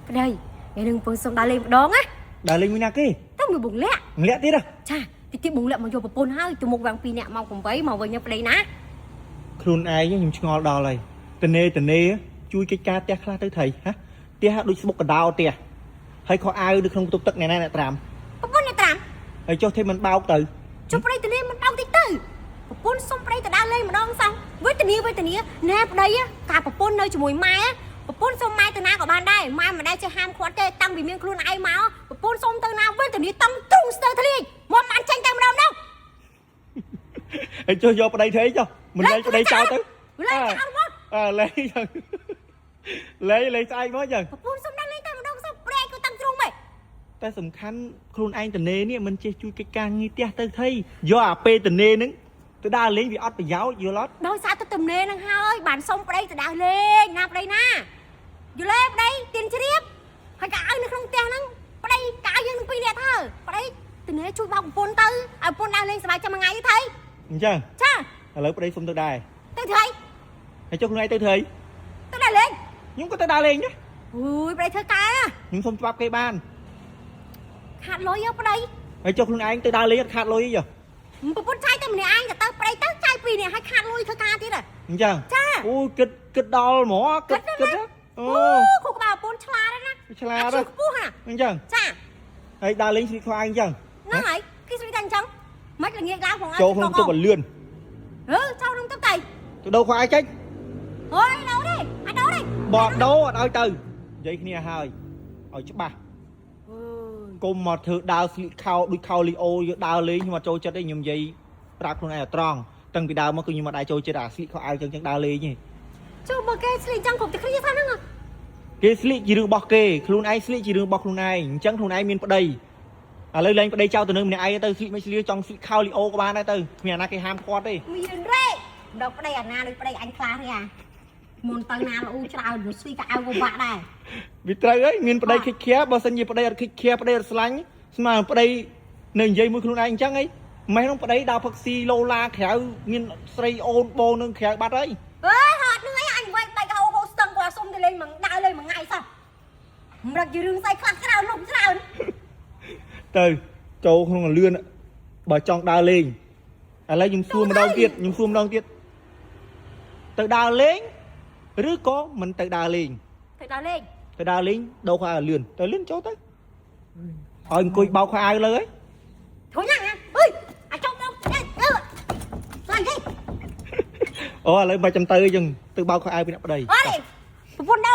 ប្តីថ្ងៃនឹងពងសុំដើរលេងម្ដងណា ដើរលេងមួយណាគេ ទៅមួយបងលាក់ ម្លាក់ទៀតហ៎ ចាតិចទៀតបងលាក់មកយកប្រពន្ធហើយទៅមុខវាំងពីរនាក់ម៉ោង8មកវិញណាប្តីណា ខ្លួនឯងខ្ញុំឆ្ងល់ដល់ហើយតនេតនេជួយកិច្ចការផ្ទះខ្លះទៅថៃហ៎ផ្ទះដូចស្បុកកដោផ្ទះហើយខោអាវនៅក្នុងបន្ទប់ទឹកអ្នកណាអ្នកត្រាំ ប្រពន្ធអ្នកត្រាំ ហើយចុះទេមិនបោកទៅ ចុះប្តីធានាមិនបោកតិចទៅប្រពន្ធសុំប្តីទៅដើរលេងម្ដងសោះវេទនាវេទនាណែប្តីកាលប្រពន្ធនៅជាមួយម៉ែប្រពន្ធសុំម៉ែទៅណាក៏បានដែរម៉ែមិនដែលចេះហាមឃាត់ទេតាំងពីមានខ្លួនឯងមកប្រពន្ធសុំទៅណាវេទនាតង់ទ្រុងស្ទើរធ្លាយមកបានចេញតែម្ដងម្ដង ហើយចុះយកប្តីធ្វើអីចុះមិនលែងប្តីចោលទៅ លែងចោលមក អើលែងចឹងលែងលែងស្អែកមកចឹង ប្រពន្ធសុំដើរលេងតែម្ដងសោះប្តីក៏តាំងទ្រុងម៉េច តែសំខាន់ខ្លួនឯងតនេនេះមិនចេះជួយកិច្ចការងារផ្ទះទៅថៃយកអាពេលតនេហ្នឹងទៅដើរលេងវាអត់ប្រយោជន៍យល់អត់ ដោយសារទៅទំនេរនឹងហើយបានសុំប្តីទៅដើរលេងណាប្តីណាយល់ទេប្តីទៀនជ្រាបហើយកៅអៅនៅក្នុងផ្ទះហ្នឹងប្តីកៅអៅយើងនឹងពីរនាក់ទៅប្តីទំនេរជួយបោកប្រពន្ធទៅឲ្យប្រពន្ធដើរលេងសប្បាយចាំមួយថ្ងៃទៅថៃ អញ្ចឹង ចា ឥឡូវប្តីសុំទៅដែរ ទៅថៃ ហើយចុះខ្លួនឯងទៅធ្វើអី ទៅដើរលេង ខ្ញុំក៏ទៅដើរលេងដែរ អូយប្តីធ្វើការណា ខ្ញុំសុំច្បាប់គេបាន ខាតលុយហ៎ប្តី ហើយចុះខ្លួនឯងទៅដើរលេងអត់ខាតលុយអីហ៎ ប្រពន្ធចាយតែម្នាក់ឯងទៅទៅប្តីទៅចាយពីរនាក់ហើយខាតលុយធ្វើការទៀតហ៎ អញ្ចឹង ចា អូយគិតគិតដល់ហ្មងគិត គិតណា គិតអូ អូខួរក្បាលប្រពន្ធឆ្លាតណាស់ ឆ្លាត អាជីពខ្ពស់ណា អញ្ចឹង ចា ហើយដើរលេងស្លៀកខោឯងអញ្ចឹង ហ្នឹងហើយគេស្រីតែអញ្ចឹងមិនល្ងាចឡើងផង ចូលក្នុងទុកឲ្យលឿន អឺចូលក្នុងទឹកទៅ ទៅដូរខោឯងចេញ អូយដូរទេអត់ដូរទេ បកដូរអត់ឲ្យទៅនិយាយគ្នាហើយឲ្យច្បាស់ អូ កុំមកធ្វើដើរស្លៀកខោដូចខោលីអូយកដើរលេងខ្ញុំអត់ចូលចិត្តទេខ្ញុំនិយាយប្រាប់ខ្លួនឯងឲ្យត្រង់តាំងពីដើមមកគឺខ្ញុំអត់ដែរចូលចិត្តអាស្លៀកខោអាវចឹងចឹងដើរលេងទេ ចូលមកគេស្លីចឹងគ្រប់តែគ្នាថាហ្នឹង គេស្លៀកជារឿងរបស់គេខ្លួនឯងស្លៀកជារឿងរបស់ខ្លួនឯងអញ្ចឹងខ្លួនឯងមានប្តីឥឡូវលែងប្តីចោលទៅនឹងម្នាក់ឯងទៅស្លៀកមិនស្លៀកចង់ស្លៀកខោលីអូក៏បានដែរទៅគ្មានអាណាគេហាមឃាត់ទេ មានរ៉េដល់ប្តីអាណាដូចប្តីអញខ្លះទេអាមុនទៅណាលូច្រើនវាស្លីកៅក៏បាក់ដែរ វាត្រូវហើយមានប្តីខិចខៀបើសិនជាប្តីអត់ខិចខៀប្តីអត់ស្លាញ់ស្មើនឹងប្តីនៅនិយាយមួយខ្លួនឯងអញ្ចឹងអីម៉េះនោះប្តីដើរផឹកស៊ីឡូឡាក្រៅមានស្រីអូនបងនឹងក្រៅបាត់ហើយ អើយហត់នឿយអញវាយបែកហៅហូស្ទឹងគាត់សុំទៅលេងមួយដើរលេងមួយថ្ងៃសោះមិនរកជារឿងស្អីខ្លះច្រើនលុបច្រើន ទៅចូលក្នុងលឿនបើចង់ដើរលេងឥឡូវខ្ញុំសួរម្ដងទៀតខ្ញុំសួរម្ដងទៀតទៅដើរលេងឬក៏មិនទៅដើរលេង ទៅដើរលេង ទៅដើរលេងដូរខោអាវលឿនទៅលឿនចូលទៅឲ្យអង្គុយបោកខោអាវលើហី ធុញណាអើយអាចចូលមកអឺស្លាញ់ទេ អូឥឡូវមិនចាំទៅអីចឹងទៅបោកខោអាវពីអ្នកប្តី អត់ទេប្រពន្ធ